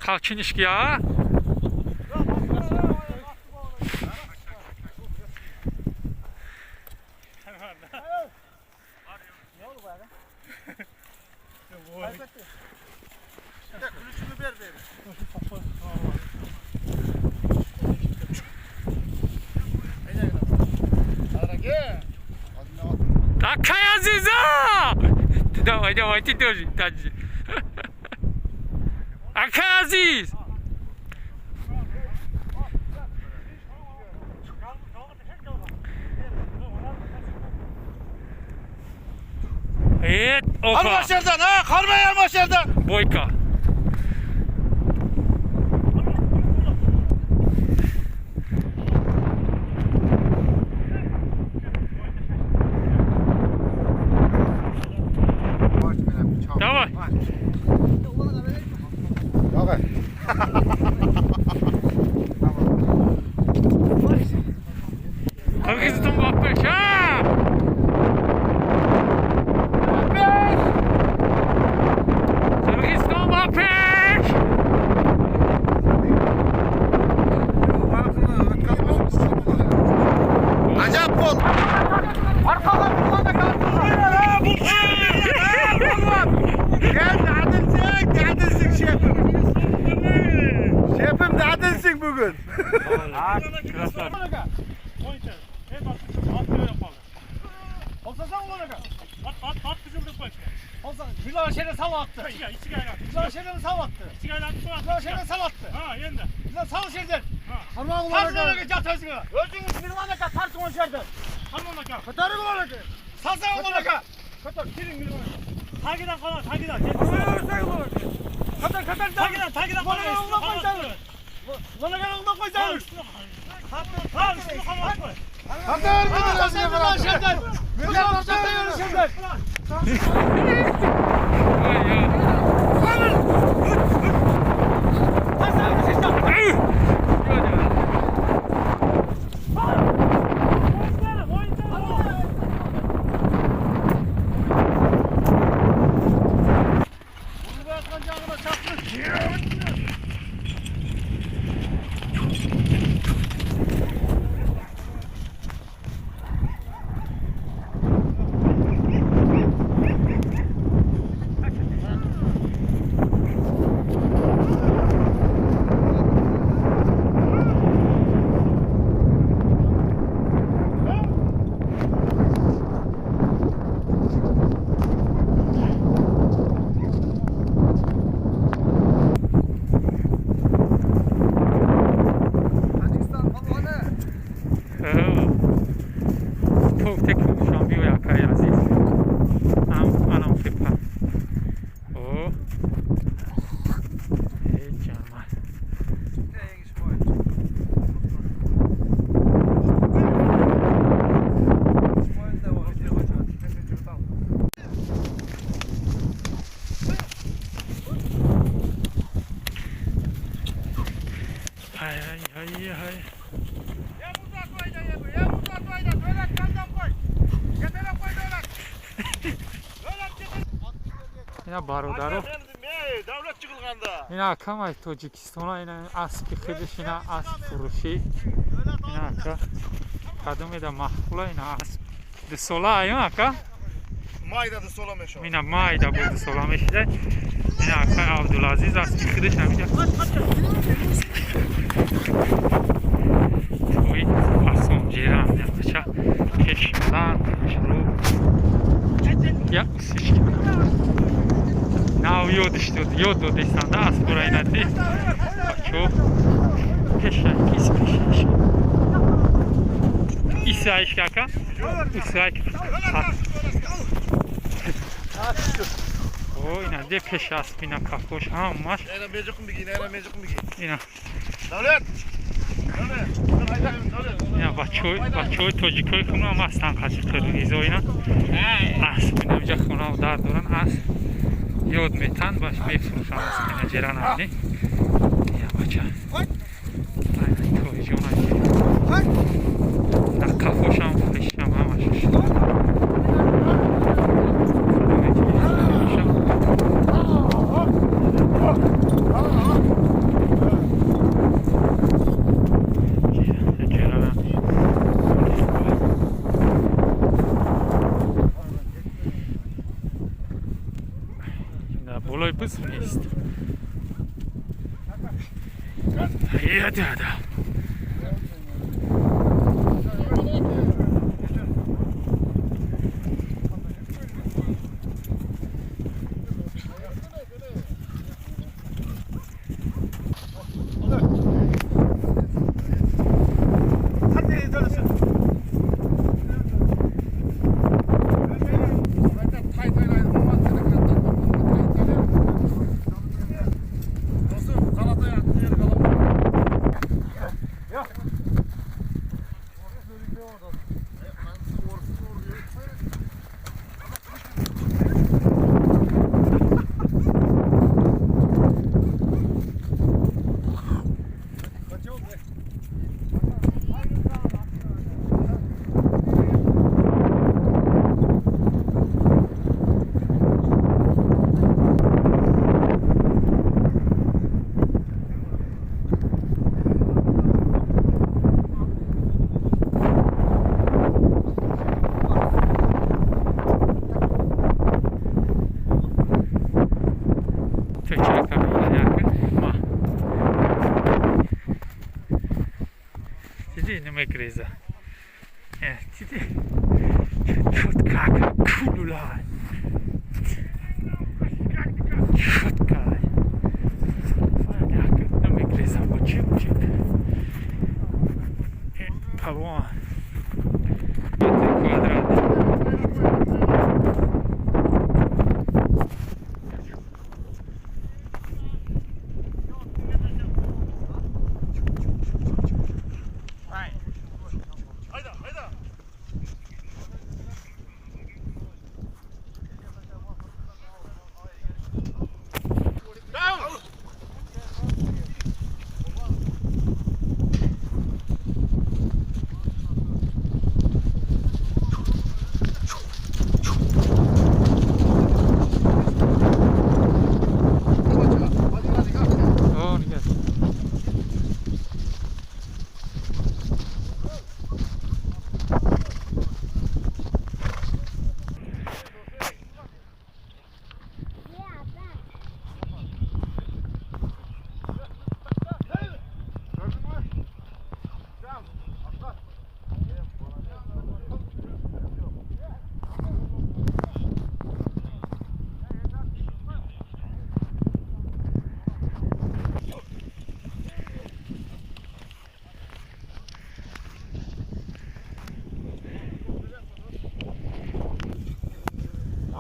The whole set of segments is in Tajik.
Қалчинишки, а? Акай азиза! Давай, давай, ты тоже, таджи. Акай азиз! Эт, опа! Alma şerden ha, kalma alma şerden. Бойка. Давай. Давай. Қырғыздың баппеш, а? Қырғызстан баппеш! Acayip bol. Gel adilsin, adilsin şefim. Şefim de adilsin bugün. Ой, я. Ток душанбио, акаи азиз, анам хепа о э ҷамал. Ҳай, ҳай, ҳай, ҳай. Ya uzat koy da, öyle kandan koy. Getere koy da öyle. Ина, бародаро. Davlet çıkılganda. Ина акамай Тоҷикистона, ина аспи худаш, ина асп фурӯшӣ. Ина ака кадомеда маъқула, ина асп 2 сола аю, ака? Mayda da sola meşo. Ина майда бо 2 сола мешида. Ина ака Абдулазиз аспи худаш ҳамиҷа тои асонҷирам бача, пешбанд, пешрӯ, як усишки нав ёдиш дод, ёд додистанда аспора. Инади бачо, пеша кис, пешаш исаиш, кака исаик. О, ина де пеш асп, ина кафош ҳамаш. Nere mecukun bigi, nere mecukun bigi. Ина. Davlet. Davlet. Ина бачои тоҷикои хунам ҳастанд, қачи қирғизо. Ина асп, ина инҷа хунав дар доран, асп ёд метан, баш мефурӯшанд асп. Ина ҷеранани, я бача тоиҷона, дар қафошам, пешам, ҳамаш. Кадоме ки мешам. Буз меист. Яда. Мегреза. Чутка кулула. Чутка. Мегреза чик-чик. Палуан. Квадрат.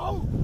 Oh!